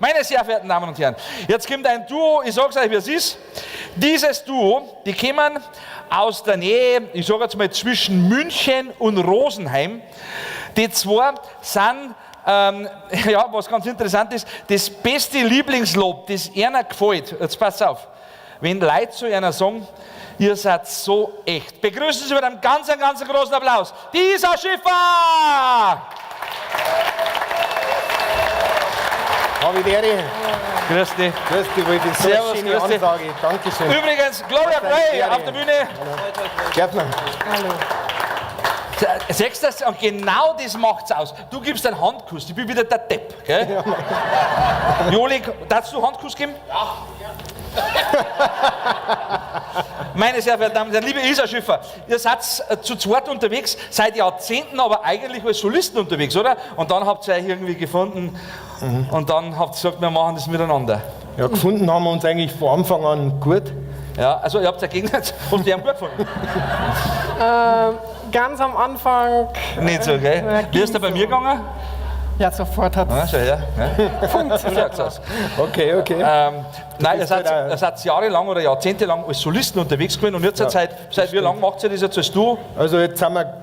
Meine sehr verehrten Damen und Herren, jetzt kommt ein Duo, ich sag's euch, wie es ist. Dieses Duo, die kommen aus der Nähe, ich sag jetzt mal zwischen München und Rosenheim. Die zwei sind, ja, was ganz interessant ist, das beste Lieblingslob, das einer gefällt. Jetzt passt auf. Wenn Leute zu einer sagen, ihr seid so echt. Begrüßen Sie mit einem ganz, ganz großen Applaus die Isa Schiffer! Habe die Ehre. Grüß dich. Grüß dich, Wolfi. So eine Servus, schöne grüß dich. Ansage. Dankeschön. Übrigens, Gloria Grey auf der Bühne. Gärtner. Hallo. Siehst du das? Und genau das macht's aus. Du gibst einen Handkuss, ich bin wieder der Depp. Gell? Joli, darfst du Handkuss geben? Ja. Meine sehr verehrten Damen und Herren, liebe Isa Schiffer, ihr seid zu zweit unterwegs, seit Jahrzehnten aber eigentlich als Solisten unterwegs, oder? Und dann habt ihr euch irgendwie gefunden und dann habt ihr gesagt, wir machen das miteinander. Ja, gefunden haben wir uns eigentlich von Anfang an gut. Ja, also ihr habt ja gegenseitig und die haben gut gefunden. Ganz am Anfang. Nicht so, gell? Ja, Wie ist der bei ging mir so. gegangen? Ja, sofort hat Ja, es schau her. Ja. funktioniert. Schaut's aus. Okay, okay. Nein, ihr bist seid, halt auch- ihr seid jahrelang oder jahrzehntelang als Solisten unterwegs gewesen und jetzt seit wie lange macht ihr das jetzt als Duo? Also jetzt sind wir,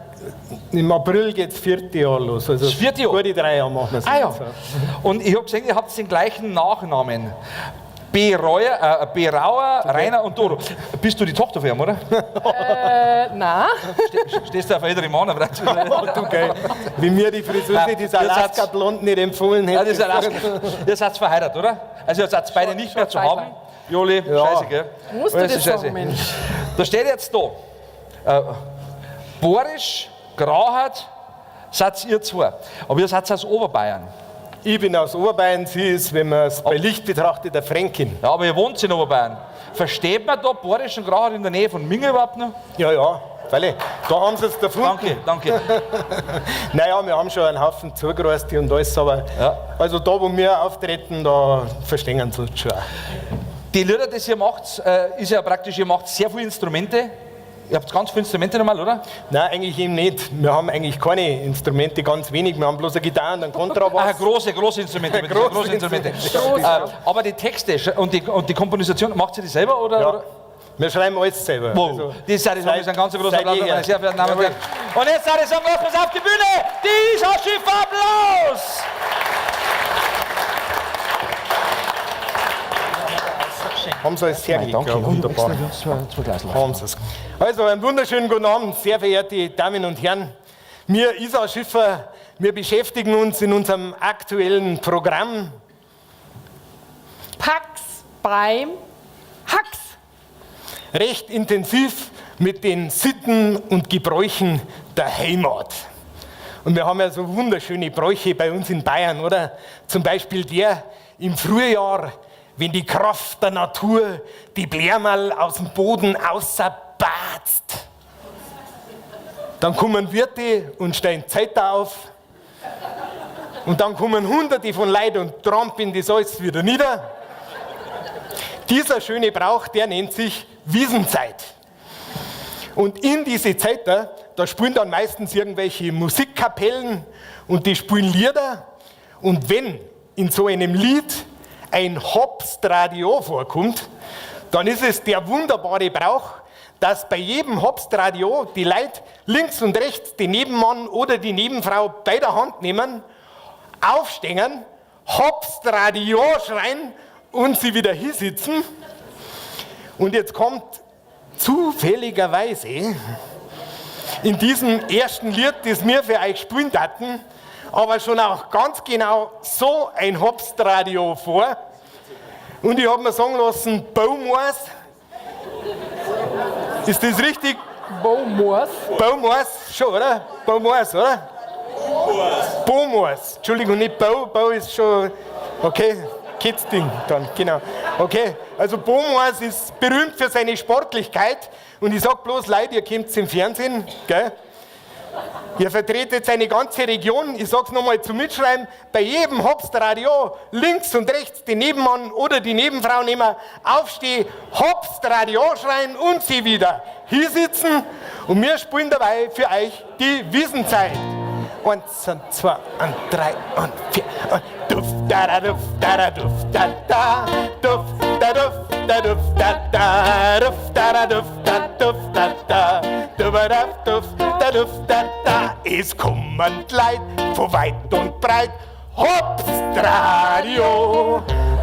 im April geht das vierte Jahr los. Also Das vierte Jahr? Gute 3 Jahre machen wir es. Ah ja. jetzt. Und ich habe gesehen, ihr habt den gleichen Nachnamen. Bereuer, Berauer, Rainer und Doro. Bist du die Tochter von ihm, oder? Na, Stehst du auf ältere Mann? Aber Oh, du, gell. Wie mir die Friseuse Nein, das ihr seid- Alaska-Blond nicht empfohlen Ja, hätte. das ist Alaska. Ihr seid verheiratet, oder? Also ihr seid beide nicht mehr zu schon haben. Joli, Ja. scheiße, gell? musst du Alles das ist sagen, scheiße. Mensch. Da steht jetzt da, Boris, Grauhart, seid ihr zwei. Aber ihr seid aus Oberbayern. Ich bin aus Oberbayern, sie ist, wenn man es bei Licht betrachtet, der Fränkin. Ja, aber ihr wohnt in Oberbayern. Versteht man da Boris und Grauhart in der Nähe von Minge überhaupt noch? Ja, ja, weil da haben sie es erfunden. Danke, danke. Naja, wir haben schon einen Haufen Zugereiste und alles, aber Ja. also da, wo wir auftreten, da verstehen sie uns schon. auch. Die Lieder, die ihr macht, ist ja praktisch, ihr macht sehr viele Instrumente. Ihr habt ganz viele Instrumente nochmal, oder? Nein, eigentlich eben nicht. Wir haben eigentlich keine Instrumente, ganz wenig. Wir haben bloß eine Gitarre und einen Kontrabass. Ah, große, große Instrumente. bitte, Große große Instrumente. Große. Aber die Texte und die Komposition, macht ihr die selber, oder? Ja. oder? Wir schreiben alles selber. Wow, Also, das ist ein ganz großer seit Applaus, jeher. meine sehr verehrten Damen und Herren. Und jetzt würde ich sagen, lassen wir auf die Bühne, die Isa Schiffer, Applaus! Haben sie alles hergelegt. Ja, wunderbar. Haben sie es. Also, einen wunderschönen guten Abend, sehr verehrte Damen und Herren. Wir, Isa Schiffer, wir beschäftigen uns in unserem aktuellen Programm Pax beim Hax. recht intensiv mit den Sitten und Gebräuchen der Heimat. Und wir haben ja so wunderschöne Bräuche bei uns in Bayern, oder? Zum Beispiel der im Frühjahr, wenn die Kraft der Natur die Blärmerl aus dem Boden ausserbatzt. Dann kommen Wirte und stellen Zeiter auf. Und dann kommen Hunderte von Leuten und trampeln das alles wieder nieder. Dieser schöne Brauch, der nennt sich Wiesenzeit. Und in diese Zeit, da spielen dann meistens irgendwelche Musikkapellen und die spielen Lieder. Und wenn in so einem Lied ein Hopstradio vorkommt, dann ist es der wunderbare Brauch, dass bei jedem Hopstradio die Leute links und rechts den Nebenmann oder die Nebenfrau bei der Hand nehmen, aufstehen, Hopstradio schreien und sie wieder hinsitzen. Und jetzt kommt zufälligerweise in diesem ersten Lied, das wir für euch spielen taten, aber schon auch ganz genau so ein Hopstradio vor. Und ich hab mir sagen lassen, Baumors. Ist das richtig? Baumors. Baumors, schon, oder? Baumors, oder? Baumors. Entschuldigung, nicht Bau, Bau ist schon, okay, Kids-Ding dann, genau. Okay, also Baumors ist berühmt für seine Sportlichkeit und ich sag bloß, Leute, ihr kommt im Fernsehen, gell? Ihr vertretet seine ganze Region, ich sag's nochmal zum Mitschreiben, bei jedem Hopstradio links und rechts den Nebenmann oder die Nebenfrau nehmen, aufstehen, Hopstradio schreien und sie wieder hier sitzen und wir spielen dabei für euch die Wiesenzeit. 1 und 2 und 3 und 4 und Duff, da da duff, da da duff, da da. Duff, da duff, da duff, da da. Duff, da da duff, da duff, da da. Duff, duff, da duff, da da. Es kommen Leid von weit und breit. Hopstradio,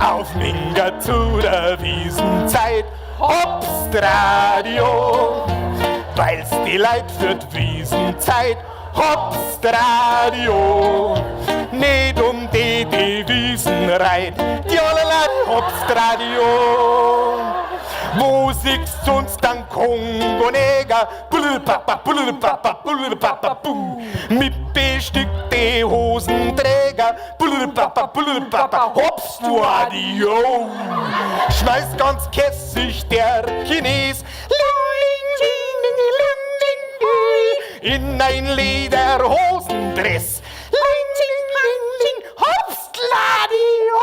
auf Minga zu der Wiesenzeit. Hopstradio, weil's die Leid für die Wiesenzeit. Hopstradio, nicht um die die Wiesen reit. Jalala, Hopstradio. Wo siehst uns dann Kongo-Neger? Papa, Papa, Papa, bu. Mit bestickte Hosenträger. Papa, Papa, hops du adio. Schmeißt ganz kässig der Chines. In ein Lederhosendress. Ling, ling, ling, ling, Hopsladio!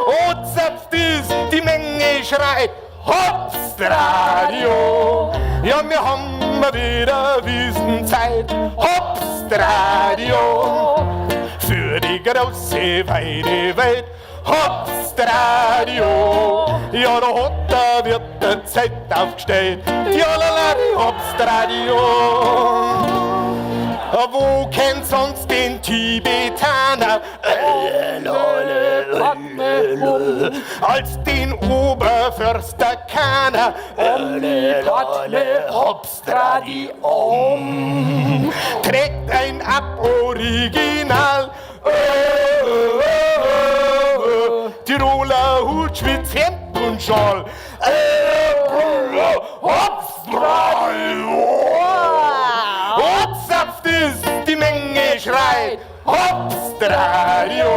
Oh, zapft ist, die Menge schreit, Hopstradio! Ja, wir haben wieder Wiesenzeit, Hopstradio! Für die große weite Welt, Hopstradio! Ja, da hat der Wirt der Zeit aufgestellt, ja, la, la, Hopstradio! Wo kennt sonst den Tibetaner? Als den Oberförster keiner. Hopstradium. Trägt ein Aboriginal. Tiroler Hut, Schwitz, Hemd und Schal. Hopstradium. Zapft ist, die Menge schreit, Hopstradio.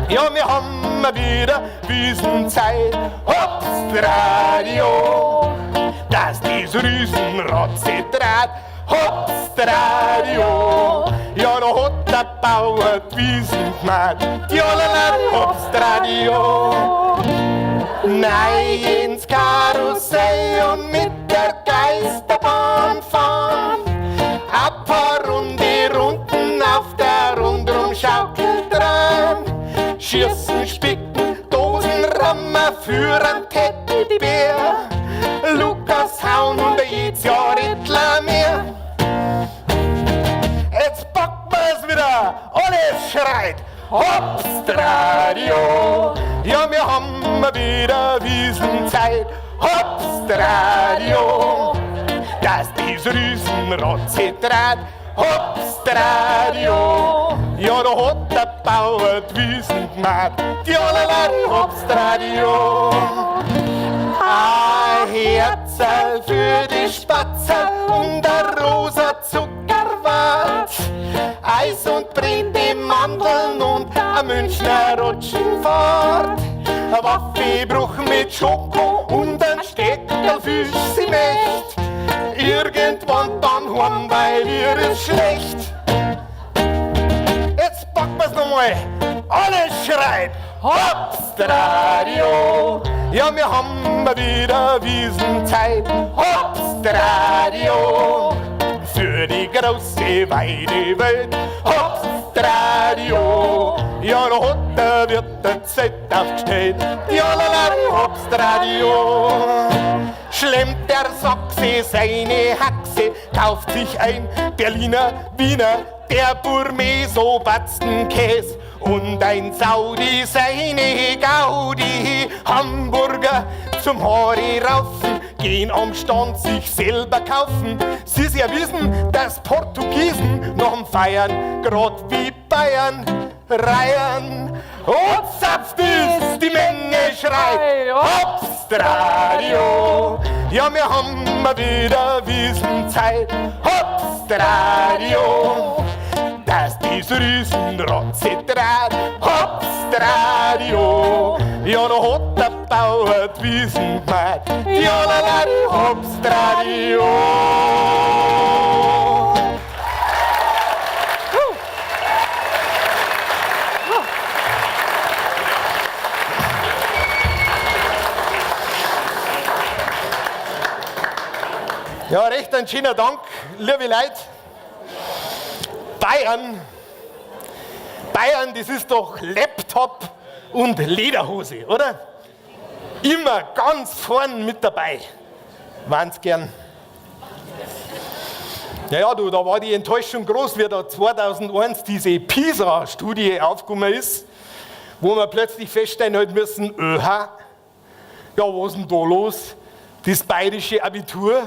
Ja, wir haben wieder Wiesenzeit, Hopstradio. Dass dies Riesenrad sich dreht, Hopstradio. Ja, da hat der Bauer die Wiesen gemacht, ja, la, la, Hopstradio. Nein, ins Karussell und mit der Geisterbahn fahren. Ein paar Runde Runden auf der Rundumschaukel dran. Schießen, Spicken, Dosen, Rammer für einen Teddybär. Lukas hauen und jedes Jahr Rittler mehr. Jetzt packen wir's wieder, alles schreit. Hopstradio, ja wir haben wieder Wiesenzeit. Hopstradio, dass dies Riesenrad sich dreht. Hopstradio, ja da hat der Bauer die Wiesen gemacht. Ja la la, Hopstradio. Ein Herzerl für die Spatzer und ein rosa Zuckerwatt. Eis und brennende Mandeln und ein Münchner Rutschenfahrt. Ein Waffelbruch mit Schoko und ein Steckerlfisch, sie möcht. Irgendwann dann heim, weil ihr ist schlecht. Jetzt packen wir's nochmal. Alles schreit Hopstradio. Ja, wir haben wieder Wiesenzeit. Hopstradio. Für die große weite Welt. Hopstradio. Ja, da hat der Wirt der Zeit aufgestellt. Ja, la, la, Hopstradio. Schlemmt der Sachse seine Haxe, kauft sich ein Berliner, Wiener, der Gourmet so batzen Käse und ein Saudi seine Gaudi. Hamburger zum Haare raufen, gehen am Stand sich selber kaufen. Sie ja wissen, dass Portugiesen noch am Feiern, grad wie Bayern, Reihen. Und zapft ist, die Menge schreit, Hopstradio. Ja, wir haben wieder Wiesenzeit, Hopstradio. Dass dies Riesenrad sich dreht, Hopstradio. Ja, da hat der Bauer die Wiesen gemacht, ja, la, la, Hopstradio. Ja, recht einen schönen Dank, liebe Leute. Bayern, Bayern, das ist doch Laptop und Lederhose, oder? Immer ganz vorn mit dabei. Waren's gern. Ja, ja, du, da war die Enttäuschung groß, wie da 2001 diese PISA-Studie aufgekommen ist, wo wir plötzlich feststellen halt müssen, öha, ja, was ist denn da los? Das bayerische Abitur,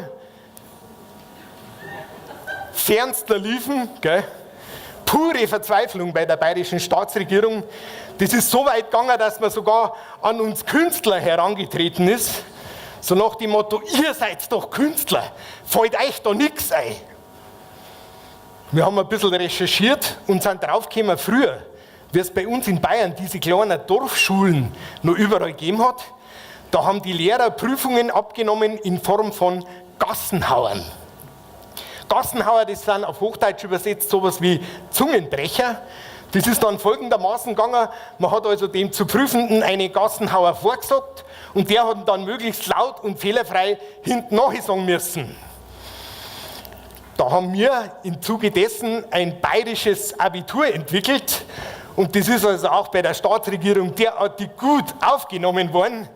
fernster liefen, gell? Pure Verzweiflung bei der bayerischen Staatsregierung. Das ist so weit gegangen, dass man sogar an uns Künstler herangetreten ist. So nach dem Motto, ihr seid doch Künstler, fällt euch da nichts ein. Wir haben ein bisschen recherchiert und sind draufgekommen, früher, wie es bei uns in Bayern diese kleinen Dorfschulen noch überall gegeben hat, da haben die Lehrer Prüfungen abgenommen in Form von Gassenhauern. Gassenhauer, das sind auf Hochdeutsch übersetzt sowas wie Zungenbrecher. Das ist dann folgendermaßen gegangen, man hat also dem zu Prüfenden einen Gassenhauer vorgesagt und der hat ihn dann möglichst laut und fehlerfrei hinten nachsagen müssen. Da haben wir im Zuge dessen ein bayerisches Abitur entwickelt und das ist also auch bei der Staatsregierung derartig gut aufgenommen worden,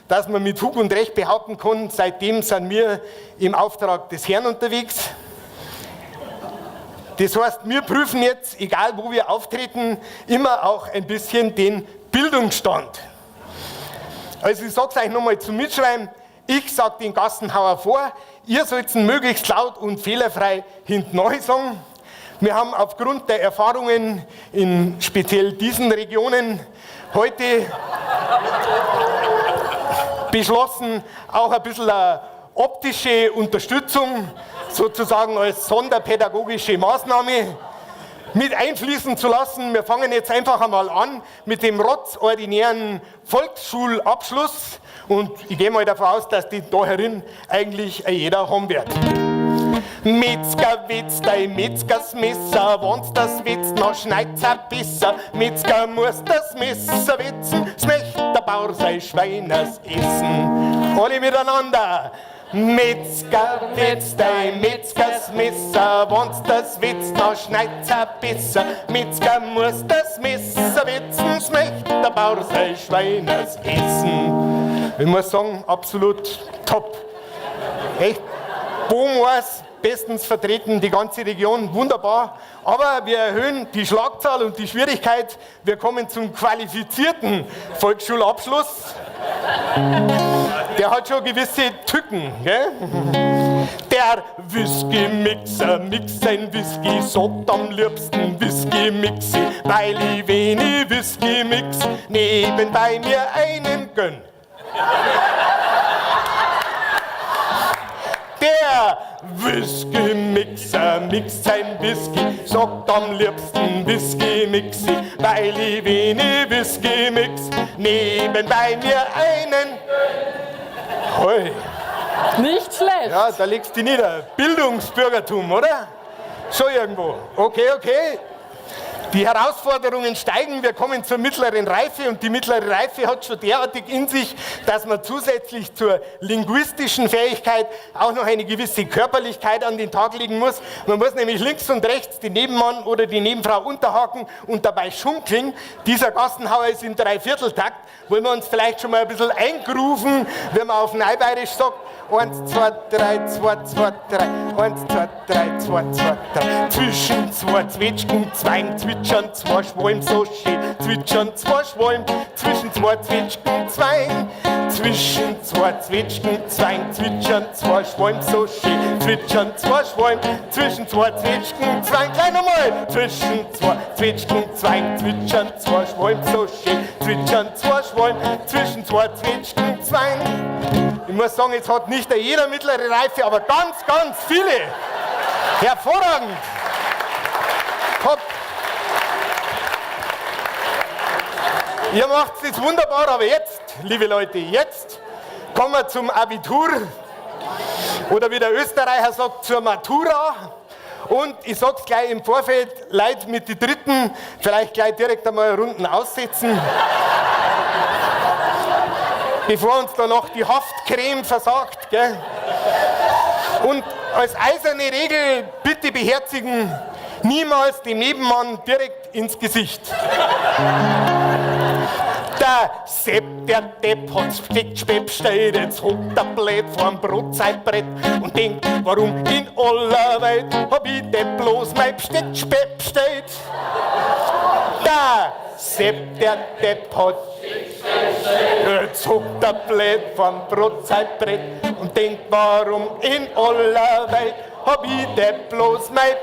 dass man mit Fug und Recht behaupten kann, seitdem sind wir im Auftrag des Herrn unterwegs. Das heißt, wir prüfen jetzt, egal wo wir auftreten, immer auch ein bisschen den Bildungsstand. Also ich sag's euch nochmal zum Mitschreiben, ich sag den Gassenhauer vor, ihr sollt ihn möglichst laut und fehlerfrei hinten sagen. Wir haben aufgrund der Erfahrungen in speziell diesen Regionen heute beschlossen, auch ein bisschen eine optische Unterstützung sozusagen als sonderpädagogische Maßnahme mit einfließen zu lassen. Wir fangen jetzt einfach einmal an mit dem rotzordinären Volksschulabschluss und ich gehe mal davon aus, dass die da herin eigentlich jeder haben wird. Metzger wetzt dein Metzgers Messer, wenn's das wetzt, dann schneid's ein besser. Metzger muss das Messer wetzen, es möcht der Bauer sein Schweiners essen. Alle miteinander. Metzger wetzt dein Metzgers Messer, wenn's das wetzt, dann schneid's ein besser. Metzger muss das Messer wetzen, es möcht der Bauer sein Schweiners essen. Ich muss sagen, absolut top. Echt, Bomoas, bestens vertreten, die ganze Region, wunderbar. Aber wir erhöhen die Schlagzahl und die Schwierigkeit. Wir kommen zum qualifizierten Volksschulabschluss. Der hat schon gewisse Tücken, gell? Der Whisky-Mixer mixt sein Whisky, sagt am liebsten Whisky-Mixi, weil ich wenig Whisky mix, nebenbei mir einen gönn. Der Whisky-Mixer mixt sein Whisky, sagt am liebsten Whisky-Mixi, weil ich wenig Whisky mix, nebenbei mir einen. Hoi. Nicht schlecht. Ja, da legst du dich nieder. Bildungsbürgertum, oder? Schon irgendwo. Okay, okay. Die Herausforderungen steigen, wir kommen zur mittleren Reife und die mittlere Reife hat schon derartig in sich, dass man zusätzlich zur linguistischen Fähigkeit auch noch eine gewisse Körperlichkeit an den Tag legen muss. Man muss nämlich links und rechts den Nebenmann oder die Nebenfrau unterhaken und dabei schunkeln. Dieser Gassenhauer ist im Dreivierteltakt. Wollen wir uns vielleicht schon mal ein bisschen eingrooven, wenn man auf Neubayerisch sagt. 1, 2, 3, 2, 2, 3, 1, 2, 3, 2, 2, 3. Zwischen zwei Zwetschgen, zwei zwitschern, zwei Schwalm, so schön. Zwitschern, zwei Schwalm, zwischen zwei Zwetschgen, zwei. Zwischen zwei Zwetschgen, zwei zwitschern, zwei Schwalm, so schön. Zwitschern, zwei Schwalm, zwischen zwei Zwetschgen, zwei. Gleich nochmal. Zwischen zwei Zwetschgen, zwei zwitschern, zwei Schwalm, so schön. Zwitschern, zwei Schwalm, zwischen zwei Zwetschgen, zwei. Ich muss sagen, jetzt hat nicht jeder mittlere Reife, aber ganz, ganz viele. Hervorragend. Top. Ihr macht es wunderbar, aber jetzt, liebe Leute, jetzt kommen wir zum Abitur oder wie der Österreicher sagt, zur Matura. Und ich sag's gleich im Vorfeld, Leute mit den Dritten, vielleicht gleich direkt einmal Runden aussetzen. Bevor uns da noch die Haftcreme versagt. Gell? Und als eiserne Regel bitte beherzigen, Niemals dem Nebenmann direkt ins Gesicht. Der Sepp, der Depp hat's Speck bestellt, jetzt hockt der blöd vorm Brotzeitbrett und denkt, warum in aller Welt hab ich denn bloß mein Besteck bestellt? Der Sepp, der Depp hat jetzt hockt der blöd vorm Brotzeitbrett und denkt, warum in aller Welt hab ich denn bloß mein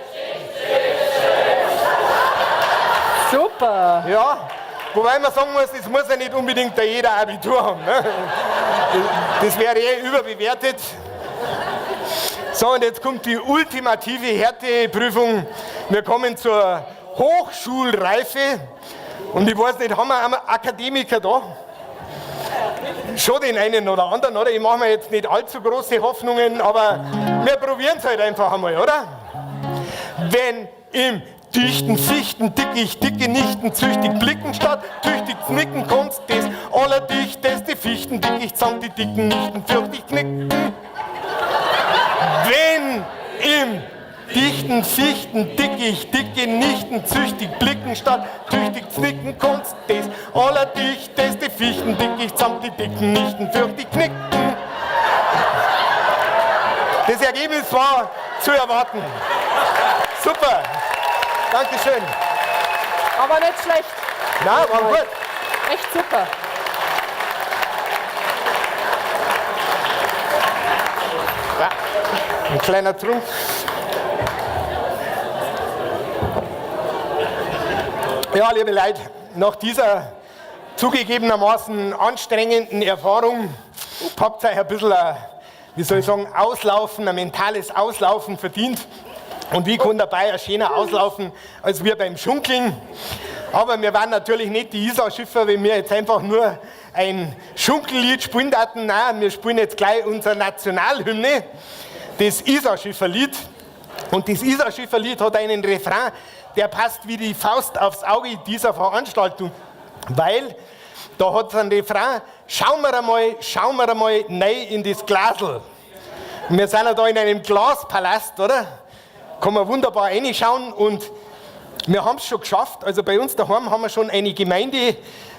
Super. Ja, wobei man sagen muss, das muss ja nicht unbedingt da jeder Abitur haben. Ne? Das wäre eh überbewertet. So, und jetzt kommt die ultimative Härteprüfung. Wir kommen zur Hochschulreife. Und ich weiß nicht, haben wir einen Akademiker da? Schon den einen oder anderen, oder? Ich mache mir jetzt nicht allzu große Hoffnungen, aber wir probieren es halt einfach einmal, oder? Wenn im dichten Fichten dickicht dicke Nichten züchtig blicken statt tüchtig znicken kommst des allerdichteste Fichten dickicht samt die dicken Nichten fürchtig knicken. Wenn im dichten Fichten dickicht dicke Nichten züchtig blicken statt tüchtig znicken kommst des allerdichteste Fichten dickicht samt die dicken Nichten fürchtig knicken. Das Ergebnis war zu erwarten. Super. Dankeschön. Aber nicht schlecht. Na, war gut. Echt super. Ja, ein kleiner Trunk. Ja, liebe Leute, nach dieser zugegebenermaßen anstrengenden Erfahrung habt ihr euch ein bisschen, ein, wie soll ich sagen, Auslaufen, ein mentales Auslaufen verdient. Und wie kann dabei ein schöner auslaufen, als wir beim Schunkeln? Aber wir waren natürlich nicht die Isar-Schiffer, wenn wir jetzt einfach nur ein Schunkellied spielen daten. Nein, wir spielen jetzt gleich unsere Nationalhymne, das Isar-Schifferlied. Und das Isar-Schifferlied hat einen Refrain, der passt wie die Faust aufs Auge dieser Veranstaltung, weil da hat es einen Refrain, schauen wir einmal rein in das Glasl. Und wir sind ja da in einem Glaspalast, oder? Kann man wunderbar reinschauen und wir haben es schon geschafft. Also bei uns daheim haben wir schon eine Gemeinde,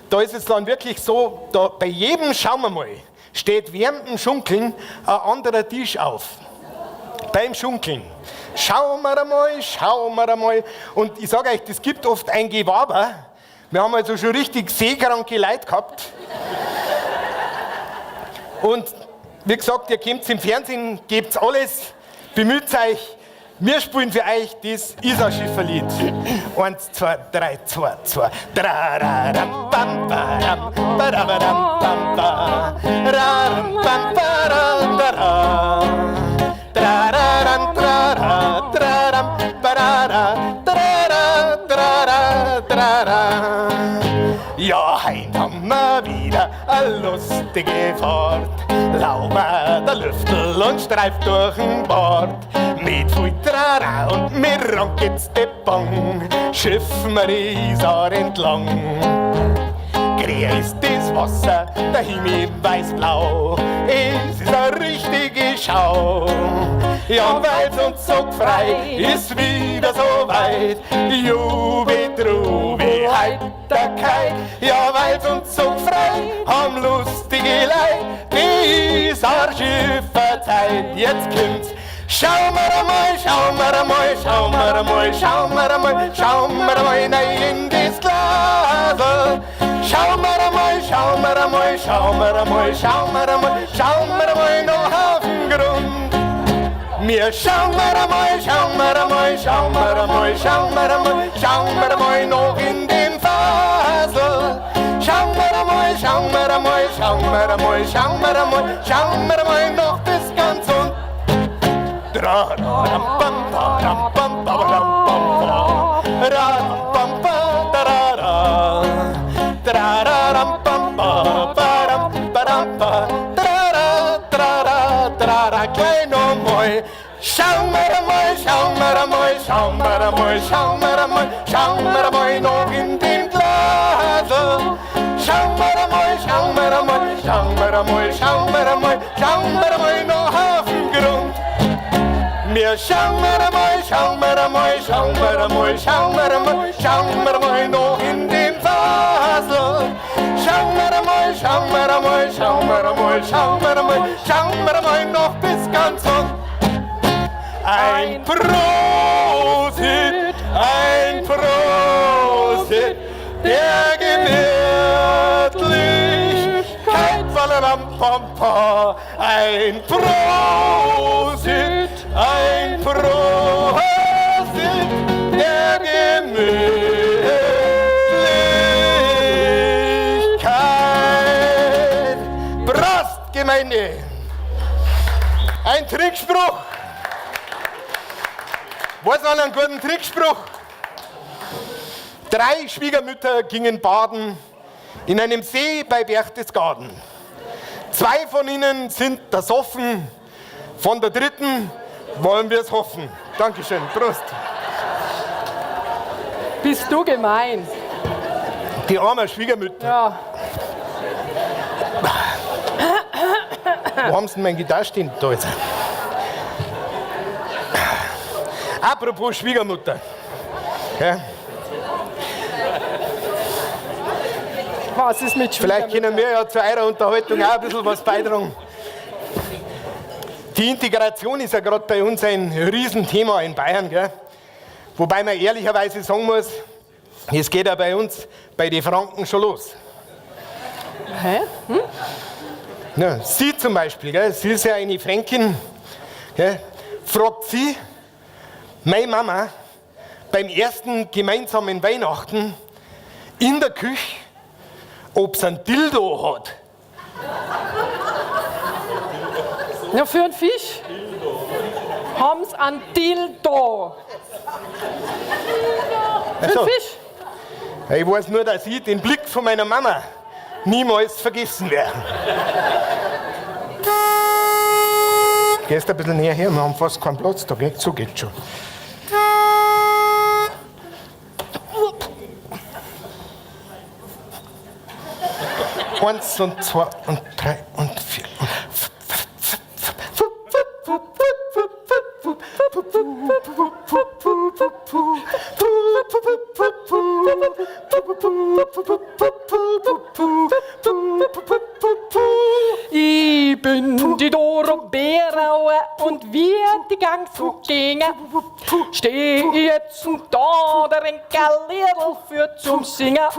da ist es dann wirklich so, da bei jedem schauen wir mal, steht während dem Schunkeln ein anderer Tisch auf. Beim Schunkeln. Schauen wir einmal, schauen wir einmal. Und ich sage euch, das gibt oft ein Gewaber. Wir haben also schon richtig seekranke Leute gehabt. Und wie gesagt, ihr kommt im Fernsehen, gebt's alles, bemüht euch. Wir spielen für euch das Isar-Schifferlied. 1, 2, 3, 2, 2. Tra, ra, ram, pam, pa, ram, pa, ra, ba, ram, pam, pa. Ra, ram, pam, pa, ra, da, ra. Tra, ra, ram, tra, ra, tra, ram, pa, ra, ra, tra, ra, tra, ra, tra, ra. Ja, heint haben wir wieder eine lustige Fahrt. Lauber der Lüftel und streift durch den Bart. Mit viel Trara und mit Rankett's de Bang schiffen wir die Isar entlang. Grün ist das Wasser, der Himmel weißblau, es ist eine richtige Schau. Ja, weil's uns so frei ist wieder so weit, Jubi, Trubi, Heiterkeit. Ja, weil's uns so frei haben lustige Leid, die Isar-Schifferzeit. Jetzt kommt's. Schauen wir einmal, schauen wir einmal, schauen wir einmal, schauen wir einmal, schauen wir einmal rein in das Glasl. Schauen wir einmal, schauen wir einmal, schauen wir einmal, schauen wir einmal, schauen wir einmal noch auf den Grund. Wir schauen wir einmal, schauen wir einmal, schauen wir einmal, schauen wir einmal, schauen wir einmal noch in dem Fasel. Schauen wir einmal, schauen wir einmal, schauen wir einmal, schauen wir einmal, schauen wir einmal noch bis ganz unten. Ra ra ram pam pa ram pam pa ram pam pa ra ram pam pa da ra ra tra ra ram pam pa pa ram pa ram pa tra ra tra ra tra ra gleich noch mal. Schauen wir einmal, schauen wir einmal, schauen wir einmal, schauen wir einmal, schauen wir einmal noch in dem Glasl. Schauen wir einmal, schauen wir einmal, schauen wir einmal, schauen wir einmal, schauen wir einmal noch auf den Grund. Wir schauen wir einmal, schauen wir einmal, schauen wir einmal, schauen wir einmal, schauen wir mal noch in dem Fasel. Schauen wir einmal, schauen wir einmal, schauen wir einmal, schauen wir einmal, schauen wir einmal noch bis ganz unten. Ein Prosit, ein Prosit der Gemütlichkeit, Pam, ein Prosit, ein Prosit der Gemütlichkeit. Prost, Gemeinde! Ein Trickspruch! Weiß einer einen guten Trickspruch? 3 Schwiegermütter gingen baden in einem See bei Berchtesgaden. 2 von ihnen sind ersoffen, von der 3. wollen wir es hoffen. Dankeschön, Prost. Bist du gemein. Die armen Schwiegermütter. Ja. Wo haben sie denn mein Gitarre stehen? Da ist er. Apropos Schwiegermutter. Ja. Was ist mit Vielleicht können wir ja zu eurer Unterhaltung auch ein bisschen was beitragen. Die Integration ist ja gerade bei uns ein Riesenthema in Bayern, gell? Wobei man ehrlicherweise sagen muss, es geht ja bei uns, bei den Franken schon los. Hä? Hm? Ja, sie zum Beispiel, gell? Sie ist ja eine Fränkin, gell? Fragt sie, meine Mama, beim ersten gemeinsamen Weihnachten in der Küche, ob sie ein Dildo hat. Ja, für einen Fisch haben sie einen Dildo. Für einen Also, Fisch? Ich weiß nur, dass ich den Blick von meiner Mama niemals vergessen werde. Gehst ein bisschen näher her, wir haben fast keinen Platz da, gell? So geht's schon. Eins und 2 und 3 und 4 und Ich bin die Doro Bärauer und wie die Gang so ginge, steh ich jetzt und da, der Enkel für zum Singen.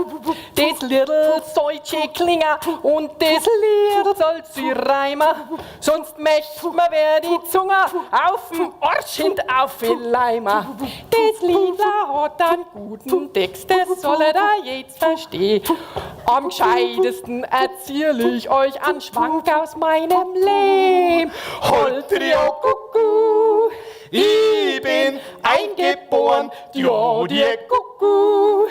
Das Liedl soll schön klingen und das Liedl soll sie reimen, sonst möcht mir wer die Zunge auf dem Arsch hint auf die Leimer. Das Liedl hat einen guten Text, das soll er da jetzt verstehen. Am gescheitesten erzähl ich euch einen Schwank aus meinem Leben. Holtrio Kuckuck, ich bin eingeboren, ja, die Kuckuck,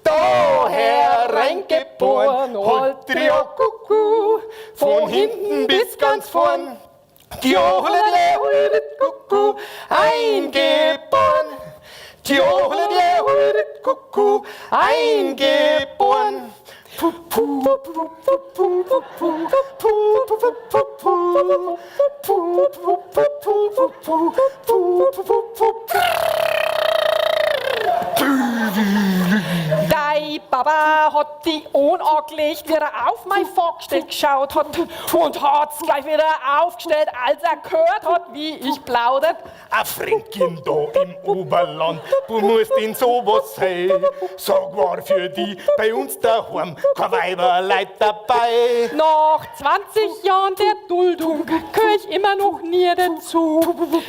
daher reingeboren, Holtrio Kuckuck, von hinten bis ganz vorn, die Kuckuck, eingeboren, die Kuckuck, eingeboren. Dein Papa hat die Ohren angelegt, wie er auf mein Vorgestell geschaut hat und hat's gleich wieder aufgestellt, als er gehört hat, wie ich plaudert. A Fränkin da im Oberland, du musst in sowas sein. Sag, war für die bei uns daheim kein Weiberleid dabei. Nach 20 Jahren der Duldung gehör ich immer noch nie dazu.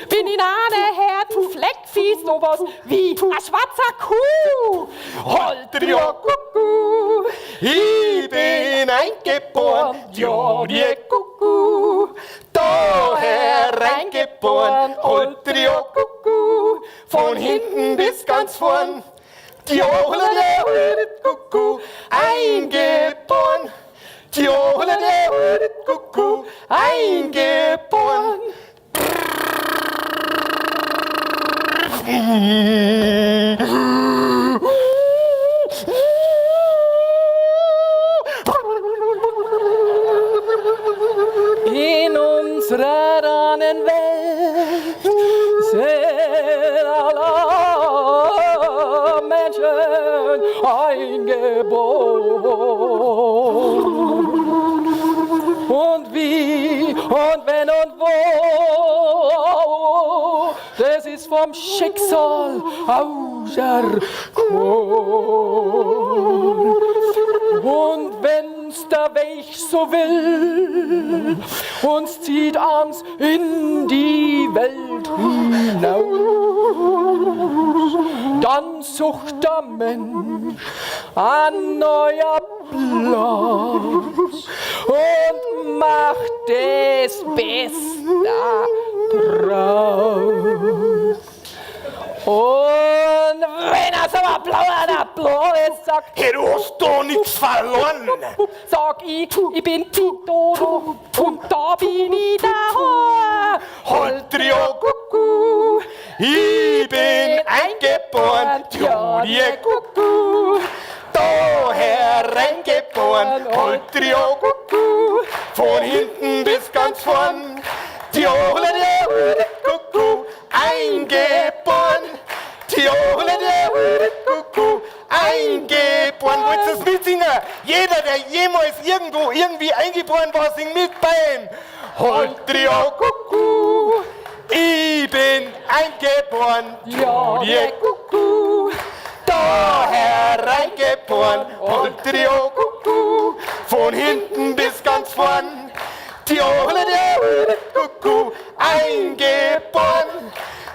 Bin in einer Herden Fleckvieh, sowas wie a schwarzer Kuh. Holtrio Kuckuck, ich bin eingeboren, ja, die Kuckuck, daher reingeboren, Holtrio Kuckuck, von hinten bis ganz vorn, die Kuckuck, eingeboren, die Kuckuck, eingeboren. In unserer Welt sind Und wie und wenn und wo, das ist vom Schicksal auserkoren. Und wenn's der Weg so will, uns zieht ans in die Welt hinaus, dann sucht der Mensch ein neuer Platz und macht es Beste draus. Und wenn er so ein blauer Blaues sagt, Hey, du hast da nix verloren. Sag ich, ich bin die Doro und da bin ich daheim. Holtrio, Kuckuck, ich bin eingeboren, Tjodie, Kuckuck, da hereingeboren, Holtrio, Kuckuck, von hinten bis ganz vorn, Tjodie, Kuckuck, eingeboren, Tjodie, Kuckuck, eingeboren. Wollt ihr das mitsingen? Jeder, der jemals irgendwo irgendwie eingeboren war, singt mit beim Holtrio, Kuckuck. Ich bin eingeboren, Ja, Tjodie, Kuckuck, da hereingeboren, Holtrio, Kuckuck, von hinten bis ganz vorn. Tjodie, Kuckuck, eingeboren,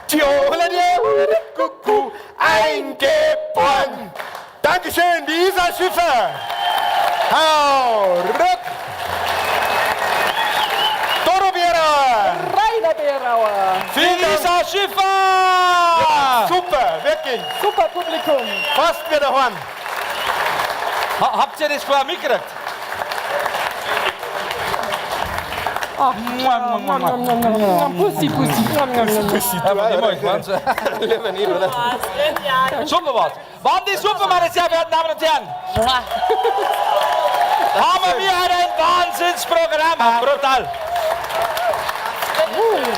Tjodie, Kuckuck, eingeboren. Dankeschön, die Isa Schiffer. Hau ruck. Doro Bierer. Rainer Beerauer. Vielen Dank. Isa Schiffer! Super, wirklich. Super Publikum. Fast wieder daheim. Habt ihr das vorher mitgekriegt? Ach, Mua, mua, mua, mua. Pussy, Pussy. Pussy, Ja, aber immer, ich mein's. Lieber nicht, oder? Super was. Waren die super, meine sehr verehrten Damen und Herren? Haben wir heute ein Wahnsinnsprogramm. Brutal.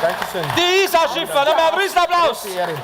Dankeschön. Die Isa Schiffer, nochmal einen Riesenapplaus. Ehre.